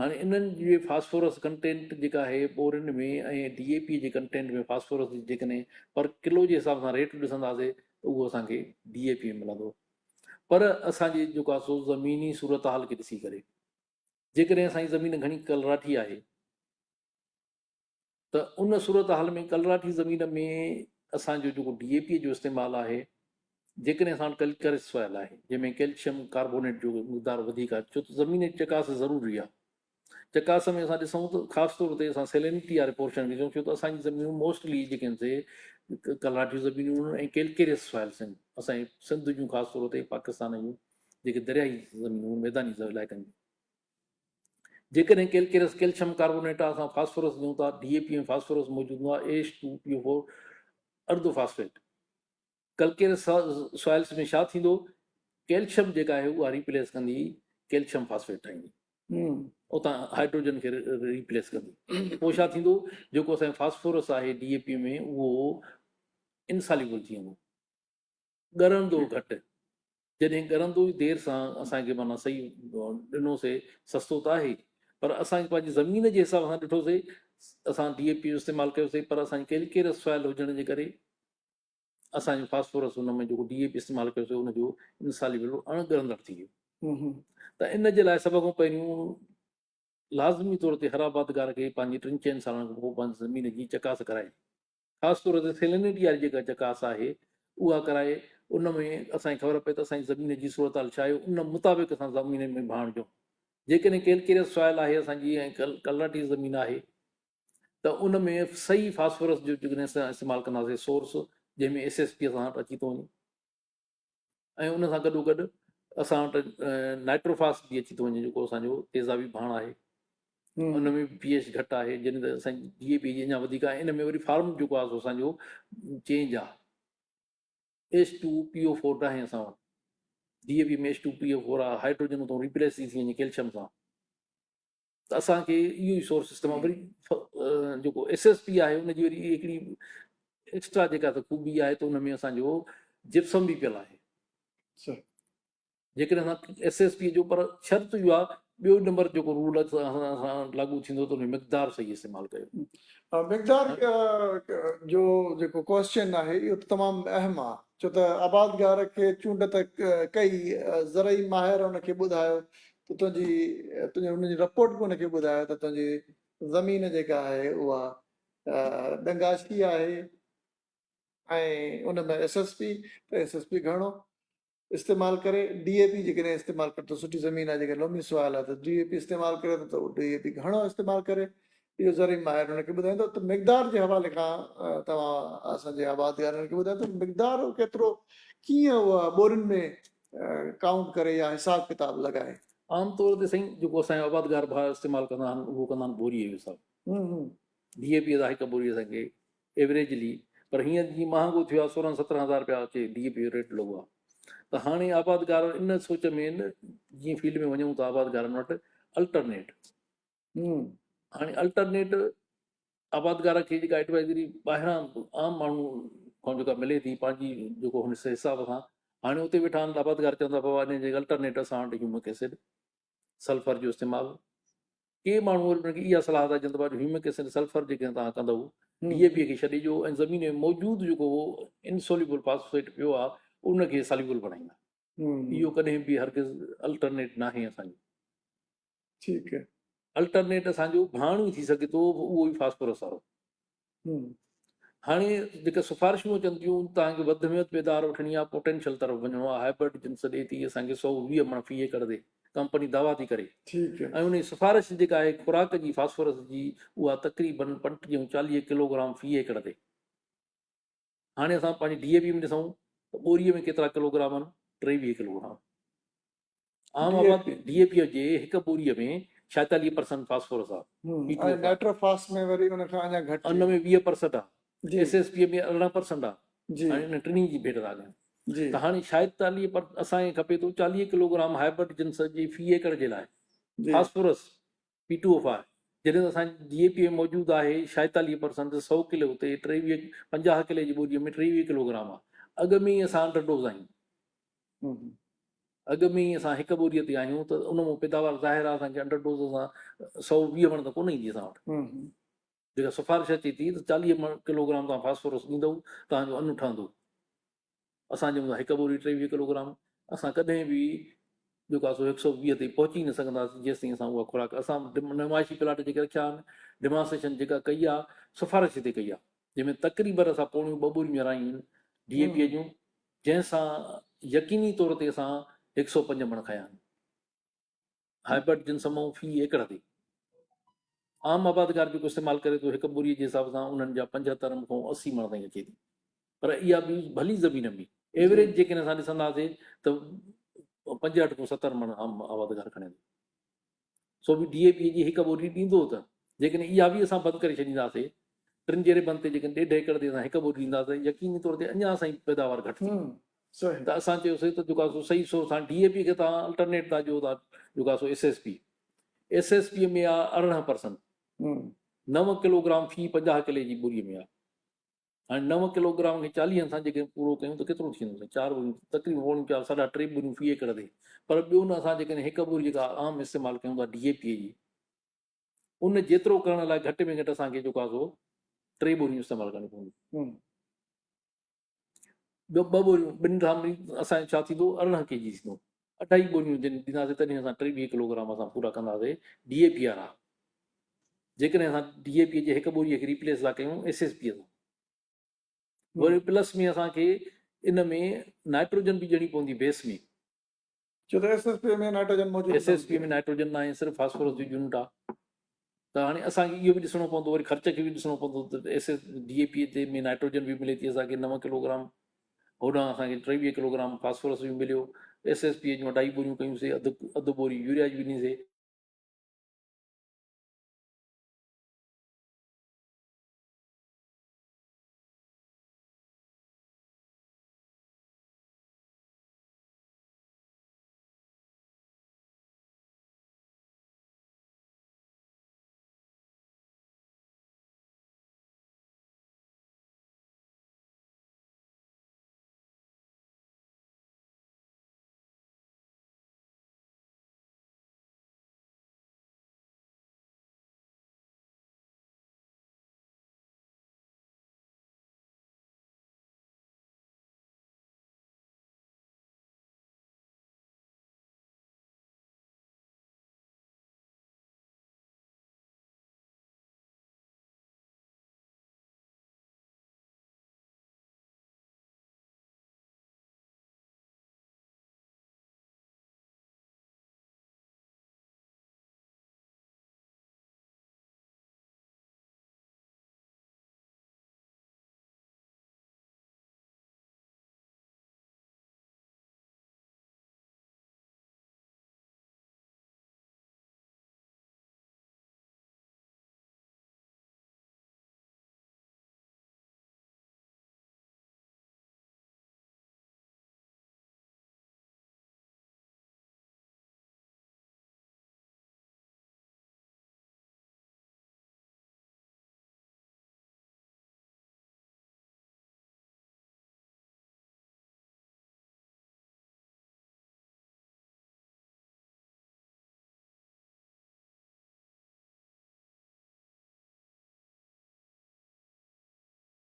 هاڻي انهن جي فاسفورس ڪنٽينٽ جيڪا آهي ٻورين ۾ ۽ ڊي اي پي جي ڪنٽينٽ ۾ فاسفورس جي جيڪڏهن پر ڪلو جي حساب سان ريٽ ڏسنداسي ته اهو اسان کي ڊي اي پي ۾ ملندو. پر اسان جي جيڪو آهي سو زميني صورتحال کي ڏسي ڪري جيڪڏهن اسان جي زمين گهڻي ڪلراٺي آهي. ته ان صورتحال ۾ ڪلراٺي زمين ۾ اسان جو جيڪو ڊي اي پي جو استعمال آهي جيڪڏهن اسان وٽ ڪلڪرس سوائل آهي جنهن ۾ ڪيلشيم ڪاربونيٽ جو مقدار وڌيڪ آهي ڇو ته زمين جي چڪاس ضروري آهي چڪاس ۾ اسان ڏسون ته خاص طور تي اسان سيلينٽي واري پورشن کي ڏسون ڇو ته اسان جي زمينون موسٽلي جيڪي آهن سي ڪلراٺيون زمينون آهن ۽ ڪيلڪيريس سوائلس آهن اسان جي سنڌ جون خاص طور تي پاڪستان جون جيڪي دريائي زمينون ميداني علائقن جون جيڪڏهن ڪيلڪيرس ڪيلشم ڪاربونيٽ آهي اسان فاسفورس ڏيون ٿا ڊي اي پي ۾ فاسفورس موجود هوندو آهي H two P O four اردو فاسفيٽ ڪلڪيرس سوائلس ۾ ڇا ٿيندو ڪيلشم جيڪا آهي اها ريپليس ڪندي ڪيلشم فاسفيٽ ٺاهيندي اتان هائيڊروجن کي ريپليس ڪندي پوء ڇا ٿيندو جيڪو اسان فاسفورس آهي ڊي اي پي ۾ اهو انساليبل ٿي ويندو ڳرندو گهٽ، جڏهن ڳرندو ئي دير سان اسان کي معنيٰ صحيح ڏنوسي، سستو ته آهي پر اسان کي پنهنجي زمين جي حساب سان ڏٺوسي، اسان ڊي اي پي جو استعمال ڪيوسي پر اسان جي ڪيلڪيرس سوائل هجڻ جي ڪري اسان جو فاسفورس ان ۾ جيڪو ڊي اي پي استعمال ڪيوسي ان جو انساليبل اڻ ڳرندڙ ٿي ويو ته ان جي لاء سڀ کان پهريون لازمي طور تي هر آبادگار کي پنهنجي ٽن چئن سالن کان پوء پنهنجي زمين جي چڪاس ڪرائي خاص طور تي سيلينٽي واري جيڪا چڪاس آهي اها ڪرائي ان ۾ اسان کي خبر پئي ته اسان جي زمين جي صورتحال ڇا آهي ان مطابق اسان زمين ۾ ڀاڻ جو جيڪڏهن ڪيلڪيريس سوائل آهي اسان جي ۽ ڪلراٽي زمين آهي ته ان ۾ صحيح فاسفورس جو جيڪڏهن اسان استعمال ڪنداسين سورس جنهن ۾ ايس ايس پي اسان وٽ اچي ٿو وڃي ۽ ان سان گڏو گڏ اسان وٽ نائٽروفاس به اچي ٿو وڃي جيڪو اسان جو تيزابي ڀاڻ آهي ان ۾ پي ايڇ گهٽ آهي جڏهن ته اسان ڊي اي پي جي اڃا وڌيڪ آهي ان ۾ وري فارم جيڪو آهي سو اسان جو چينج آهي ايس ٽو پي او four ناهي اسان وٽ D A P ۾ S two P O four آهي هائڊروجن اتو ريپليس ٿي وڃي ڪيلشم سان ته اسان کي اهو ئي سورس استعمال وري جيڪو ايس ايس پي آهي ان جي وري هڪڙي ايڪسٽرا جيڪا ته خوبي آهي ته ان ۾ اسان جو جپسم به پيل آهي جيڪڏهن اسان ايس ايس پي جو پر شرط اهو آهي ٻيو نمبر جيڪو رول اسان لاڳو ٿيندو ته ان مقدار صحيح استعمال ڪيو مقدار جو جيڪو ڪويسچن آهي اهو ته تمام اهم آهي ڇو ته آبادگار کي چونڊ ته ڪئي زرعي ماهر ان کي ٻڌايو ته تنهنجي تنهنجي ان جي رپورٽ به ان کي ٻڌايو ته تنهنجي زمين جيڪا آهي اها ڏنگاشي آهي ۽ ان ۾ ايس ايس پي ته ايس ايس پي گهڻو استعمال ڪري ڊي اي پي جيڪڏهن استعمال ڪري ته سٺي زمين آهي جيڪڏهن لومي سوائل آهي ته ڊي اي پي استعمال ڪري ته ڊي اي پي گهڻو استعمال ڪري اهو زرعي ماهر ان کي ٻڌائيندو ته مقدار جي حوالي کان توهان اسان جي آبادگارن کي ٻڌايو ته مقدار ڪيترو ڪيئن اها ٻورين ۾ ڪائونٽ ڪري يا حساب ڪتاب لڳائي. عام طور تي سائين جيڪو اسان جا آبادگار ڀاء استعمال ڪندا آهن اهو ڪندا آهن ٻوري جو حساب. ڊي اي پي جا هڪ ٻوري اسان کي ايوريجلي پر هينئر جيئن مهانگو ٿيو آهي سورهن سترهن هزار رپيا اچي ڊي اي پي جو ريٽ لڳو آهي ته هاڻي آبادگار ان سوچ ۾ آهن جيئن فيلڊ ۾ وڃون ٿا آبادگارن وٽ الٽرنيٽ هاڻي الٽرنيٽ آبادگار کي جيڪا ايڊوائزري ٻاهران عام ماڻهو کان جيڪا ملي ٿي پنهنجي جيڪو هن حساب سان هاڻي اتي ويٺا آهن آبادگار چون ٿا بابا ان جي الٽرنيٽ اسان وٽ هيومڪ ايسڊ سلفر جو استعمال ڪي ماڻهو وري انهن کي اها صلاح ٿا ڏين ته بابا هيومڪ ايسڊ سلفر جيڪڏهن توهان ڪندؤ ڊي اي پي کي ڇڏي ڏيو ۽ زمين ۾ موجود جيڪو انسوليبل فاسفيٽ پيو آهي ان کي ساليبل بڻائيندا اهو ڪڏهن به هرگز الٽرنيٽ ناهي اسان جو. ٺيڪ آهي. الٽرنيٽ اسان جو ڀاڻ ئي ٿي سگهي ٿو اهو ئي فاسفورس وارو. هاڻي جيڪا سفارشون اچن ٿيون توهان کي وڌ ۾ وڌ پيداوار وٺڻي آهي پوٽينشل طرف وڃڻو آهي هائبرڊ جنس ڏي ٿي اسان کي 120 مڻ في ايڪڙ تي ڪمپني دعويٰ ٿي ڪري ٺيڪ ۽ ان جي سفارش جيڪا آهي خوراڪ جي فاسفورس جي اها تقريبن 25 40 ڪلوگرام في ايڪڙ تي. هاڻي اسان پنهنجي ڊي اي پي ۾ ڏسون ته ٻوريء ۾ ڪيترا ڪلوگرام آهن؟ 23 ڪلوگرام. عام آباد ڊي اي پي جي هڪ ٻوريء ۾ 46 پرسنٽ فاسفورس آهي. ۽ نائٽروفاس ۾ وري ان کان اڃا گهٽ. ان ۾ 20 پرسنٽ آهي. ايس ايس پي ۾ 18 پرسنٽ آهي. هاڻي انهن ٽنهي جي ڀيٽ ٿا ڪيون. ته هاڻي 46 پر اسان کي کپي ٿو 40 ڪلوگرام هائبرڊ جنس جي في ايڪڙ جي لاء فاسفورس پي ٽو او فائيو جڏهن ته اسان جي ڊي اي پي ۾ موجود آهي 46 پرسنٽ سئو ڪلو تي 23 50 ڪلي جي ٻوري ۾ 23 ڪلوگرام آهي اڳ ۾ ئي اسان انڊر ڊوز آهيون اڳ ۾ ئي اسان هڪ ٻوري تي آهيون ته ان مان پيداوار ظاهر آهي اسان کي انڊر ڊوز سان 120 مڻ ته ڪونه ايندي اسان وٽ جيڪا سفارش اچي ٿي ته 40 مڻ ڪلوگرام توهان فاسفورس ڏيندؤ توهان جو ان ٺهندو اسان جي هڪ ٻوري 23 ڪلوگرام اسان ڪڏهن به جيڪو آهي سو هڪ سؤ 20 تي پهچي نه سگهنداسين جيستائين اسان اها خوراڪ اسان نمائشي پلاٽ جيڪي رکيا آهن ڊيمانسٽريشن جيڪا ڪئي آهي سفارش هتي ڪئي آهي جنهن ۾ تقريبن اسان پوڻيون ٻه ٻوريون هرايون آهن ڊي اي پي جون جنهن سان يقيني طور تي اسان هڪ سؤ پنج مڻ کنيا آهن هائبرڊ جن سمون في ايڪڙ تي. عام آبادگار جيڪو استعمال ڪري ٿو هڪ ٻوري جي حساب سان انهن جا 75 کان 80 مڻ تائين اچي ٿي پر اها به ڀلي زمين ۾ ايوريج جيڪڏهن اسان ڏسنداسين ته 65 کان 70 مڻ عام آبادگار کڻي ٿو سو به ڊي اي پي جي هڪ ٻوري ڏيندو ته جيڪڏهن اها به اسان بند ڪري ڇڏينداسين ٽن جريبن تي جيڪڏهن ڏيڍ ايڪڙ تي اسان هڪ ٻوري ڏينداسين يقيني طور تي اڃا اسان جي پيداوار گهٽ ٿيندي. ته اسان چيوسين ته جيڪو آهي سو صحيح سو اسان ڊي اي پي کي توهان الٽرنيٽ ٿا ڏيو ٿا جيڪو آهي سو S S P S S P ۾ آهي 18% 9 ڪلوگرام في 50 ڪلي جي ٻوري ۾ آهي هاڻي 9 ڪلوگرام کي 40 سان جيڪڏهن پورو ڪيون ته ڪيترو ٿي ويندو چار ٻوريون تقريبن پوڻيون چار ساڍا ٽي ٻوريون في ايڪڙ تي پر ٻيو نه اسان جيڪڏهن هڪ ٻوري جيڪا عام استعمال ڪيون ٿا ڊي اي پي جي ان جيترو ڪرڻ لاء گهٽ ۾ گهٽ اسان کي جيڪو آهي سو ٽي ٻوريون استعمال ڪرڻيون پونديون ٻيو ٻه ٻوريون ٻن سان ملي اسان جو ڇا ٿيندو 18 ڪي جي ٿيندو اڍائي ٻوريون جن ڏينداسين تڏهن اسان 23 ڪلوگرام اسان پورا ڪنداسين ڊي اي پي وارا جيڪڏهن اسان ڊي اي پي جي هڪ ٻوري کي ريپليس ٿا ڪيون ايس ايس پي سان وري پلس ۾ اسان کي ان ۾ نائٽروجن به ڏيڻي پوندي بيس ۾ ڇو ته ايس ايس پي ۾ نائٽروجن موجود ايس ايس پي ۾ نائٽروجن ناهي صرف فاسفورس جو يونٽ آ ته هاڻي اسان کي اهو به ڏسڻو پوندو وري خرچ کي به ڏسڻو پوندو ته ايس ايس ڊي اي پي تي ۾ نائٽروجن به ملي ٿي اسان کي 9 ڪلوگرام هوڏانهن اسان کي 23 ڪلوگرام فاسفورس به مليو ايس ايس پي جون اڍائي ٻوريون ڪيون سي اڌ اڌ ٻوري يوريا جي ڏني سي.